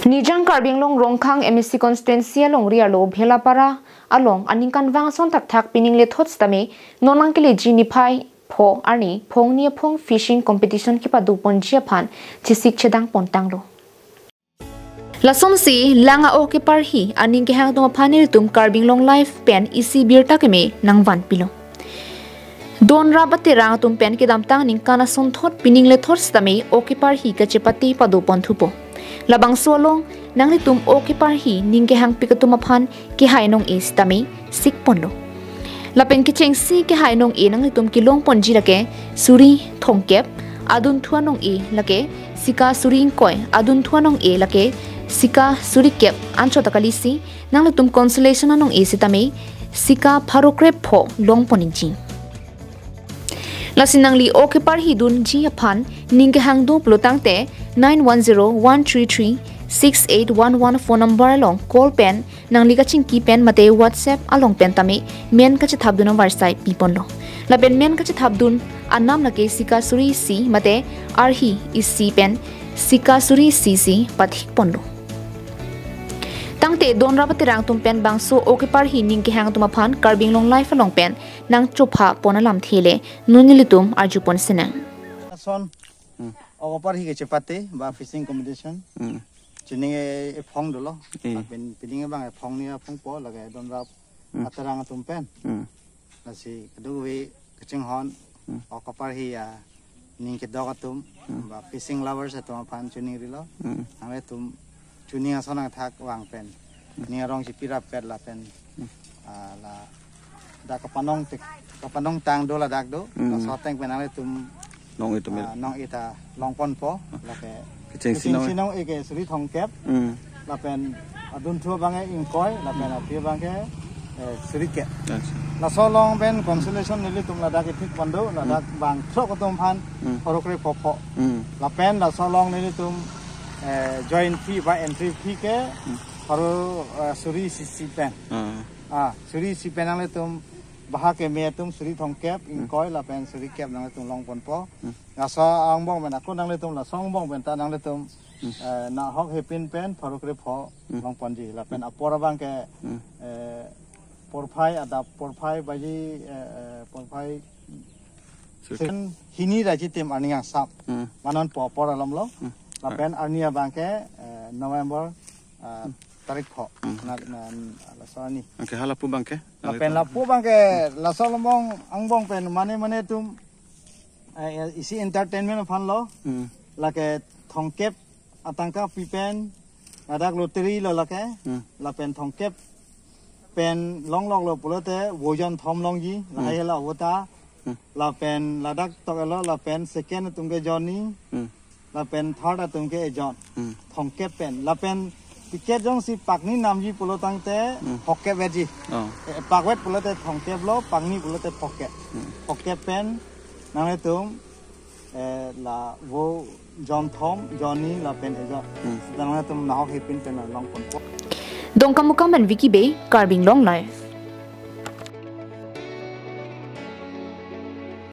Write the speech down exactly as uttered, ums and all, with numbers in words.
Nijang Karbi Anglong Rongkhang M A C constituency alongri arlo Bhelapara along aningkanvang ason thakthak pining lethot sitame non nangkeleji niphai pho arni phongni aphong fishing competition kepadoponji aphan chesik chedang pontanglo. Lasonsi lang a-ok keparhi aning kehang atum aphan nelitum Karbi Anglong Live pen isi birta keme nangvanpilo. Don rap aterang atum pen kedamtang ningkan asonthot pining lethot sitame ok keparhi kachepate padoponthupo. Labangso along nanglitum ok keparhi ning kehangpik atum aphan kehai nong-e sitame sikponlo. Lapen kechengsi kehai nong-e nanglitum kelongponji lake suri thomkep, adunthu anong-e lake sika suri ingkoi, adunthu anong-e lake sika suri kep, anchot akalisi nanglitum consolation anong-e sitame sika pharo krepho longpon ningji. Lasi nangli ok keparhi dunji aphan ning kehang do pulotangte nine one zero one three three six eight one one phone number along call pen nangli kachingki pen mate WhatsApp along pen tame men kachethapdun avarsai piponlo. Lapen men kachethapdun anam lake sika suri isi mate arhi isi pen sika suri isi si pathikponlo. Tangte don rap aterang atum pen bangso ok keparhi ning kehang atum aphan Karbi Anglong Live along pen nangchophapon alamthe le non nelitum arjupon sinang. Ason, Hmm. ok keparhi kachepate ba fishing competition. Hmm. Chuning e, ephong dolo. Eh. Lapen pining abang ephongni aphongpo lake don rap Hmm. aterang atum pen. Hmm. Lasi kadokave kachinghon Hmm. ok keparhi aning kedok atum Hmm. ba fishing lovers atum aphan chuning rilo. Hmm. Nanglitum chuning ason nangthak vang pen ning arong chipirap ket lapen Hmm. ah, ladak kapanong tik kapanong tang do ladak do. Hmm. Laso ateng pen nanglitum nong-e atum ah, nong-e ta longponpo lake Kechengsi nong-e. Kechengsi nong-e ke suri thomkep. Hmm. Lapen adunthu abangke ingkoi, lapen api abangke eh, suri kep. Acha. Laso along pen consolation nelitum ladak ithik pon do, ladak Hmm. bang throk atum aphan Hmm. pharo krepho pho. Hmm. Lapen laso along nelitum eh, join fee ba entry fee ke Hmm. pharo eh, suri isi pen. Ah. Ah, suri isi pen nanglitum baha keme atum suri thomkep, Hmm. ingkoi lapen suri kep nanglitum longponpo. Hmm. Laso angbong pen ako nanglitum laso angbong pen ta nanglitum Hmm. eh, nahok hepin pen pharo krepho Hmm. longponji. Lapen apor abangke Hmm. eh, porphai adap porphai baji eh, eh, porphai Sir. Sen hini raji tim arni angsam. Hmm. Manonpo apor alamlo. Hmm. Lapen arni abangke eh, November ah, Hmm. tarik pho. Hmm. Na, na, laso arni. Anke halapu abangke? Lapen lapu abangke laso along angbong pen mane mane atum eh, isi entertainment aphanlo. Hmm. Lake thomkep atangka pi pen ladak lottery lo lake. Hmm. Lapen thomkep pen longloklo pulote vo jon thom longji, lahai Hmm. hela vo ta. Hmm. Lapen ladak tok elo lapen second atum ke jon ni. Hmm. Lapen third atum ke ejon. Hmm. Thomkep pen. Lapen ticket jongsi pakni namji pulotangte Hmm. phokep vetji. Oh. Eh, pakvet pulote thomkep lo, pakni pulote phokep. Hmm. Phokep pen nanglitum eh, la vo jon thom, jon ni lapen ejon. Hmm. Sita nanglitum nahok hepin pen longponpo. Dongkamukam pen Vicky Bey, Karbi Anglong Live.